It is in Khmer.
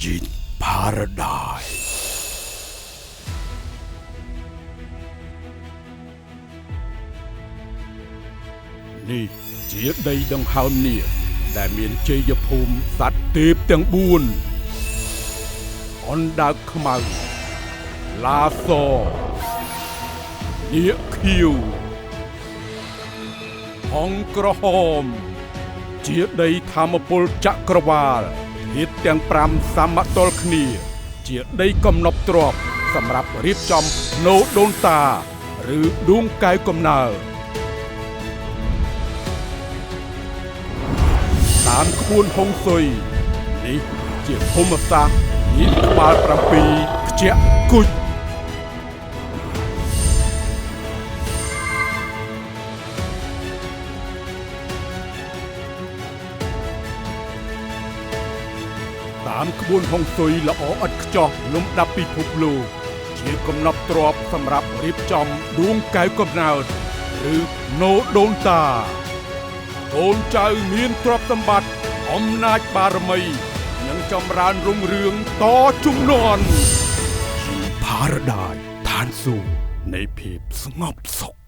យីន Paradise នេះជាដីដង្ហើមនាគដែលមានជ័យភូមិសត្វទេពទាំង4អណ្ដើកខ្មៅឡាសនាគខៀវហង្សក្រហម ជាដីធម្មពលចក្រវាលធាតុទាំង5សមតុលគ្នា ជាដីកំណប់ទ្រព្យសម្រាប់រៀបចំភ្នូដូនតា ឬដួងកែវកំណើតតាមក្បួនហុងស៊ុយនេះជាភូមិសាស្ត្រនាគក្បាល7ខ្ជាក់គុជតាមក្បួនហុងស៊ុយល្អឥតខ្ចោះលំដាប់ពិភពលោកជាកំណប់ទ្រព្យសម្រាប់រៀបចំដួងកែវកំណើតឬភ្នូដូនតាកូនចៅមានទ្រព្យសម្បត្តិអំណាចបារមីនិងចម្រើនរុងរឿងតជំនាន់យីន Paradise ឋានសួគ៌នៃភាពស្ងប់សុខ។